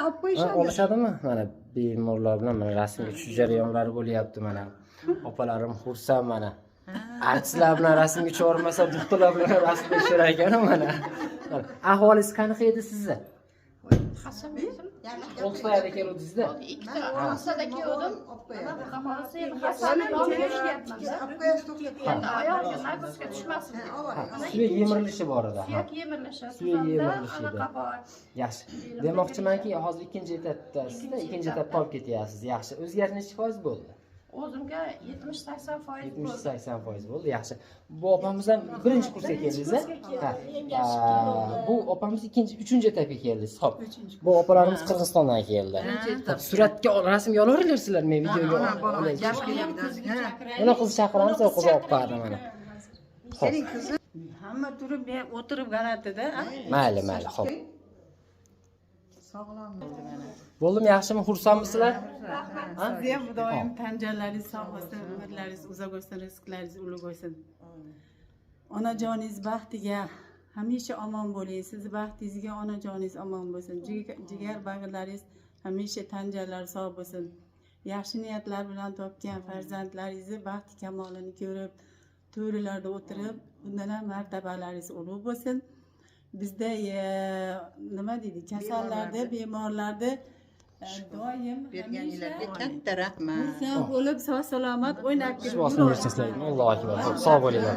Olib qo'yishadi. Olishadimi? Mana bemorlar bilan mana rasmga tushish jarayonlari bo'lyapti mana. Opalarim xursand mana. Artistlar bilan rasmga tusha doktorlar bilan rasmga tushar ekan mana. Mana, ahvolingiz qanaqa edi sizni? Oltitoyada keluvdingizda? Ikkita hassada keldim. Olib qo'yadi. Hozir hassani nomiga ishlayapman. Olib qo'yasiz, to'xtatib. Endi oyog'imga нагрузка tushmasin deb. Ha, suyak yemirilishi bor edi. Ha. Suyak yemirilishi, Suyak suzanda yemirilishi edi. anaqa bor. Yaxshi. Demoqchimanki, hozir ikkinchi etapdasizda, ikkinchi etapda olib ketyapsiz. Yaxshi. O'zgarish nechi foiz bo'ldi? O'zimga 70-80% bo'ldi. 70-80% bo'ldi. Yaxshi. Bu opamiz ham birinchi kursga keldingiz, ha? Ha. Bu opamiz ikkinchi, uchinchi etapga keldingiz. Xo'p. Bu opalarimiz Qirg'izistondan keldi. Xo'p, suratga rasmga olaveringlar sizlar, men videoga olaylik. Mana qiz chaqiramiz, u qiz olib qo'yadi mana. Xo'p. Sening qizing. Hamma turib, men o'tirib g'alatida. Mayli, mayli, xo'p. Sog'lom. Bo'ldimi, yaxshimi? Xursandmisizlar? Ha? Sizni ham Xudoyim tanjalaringiz sog' bo'lsin, umrlaringiz uzoq bo'lsin, rizqlaringiz ulug' bo'lsin. Onajoningiz baxtiga hamisha omon bo'ling. Sizni baxtingizga onajoningiz omon bo'lsin. Jigar bag'irlaringiz hamisha tanjalari sog' bo'lsin. Yaxshi niyatlar bilan topgan farzandlaringizni baxti kamolini ko'rib, to'rilarda o'tirib, bundan ham martabalaringiz ulug' bo'lsin. Bizda nima deydi, kasallarda, bemorlarda doim Berganinglarga hamisha katta rahmat. xursand bo'lib, sog' salomat o'ynab Shifosini bersin sizlarga. Allohu akbar. Xo'p, sog' bo'linglar.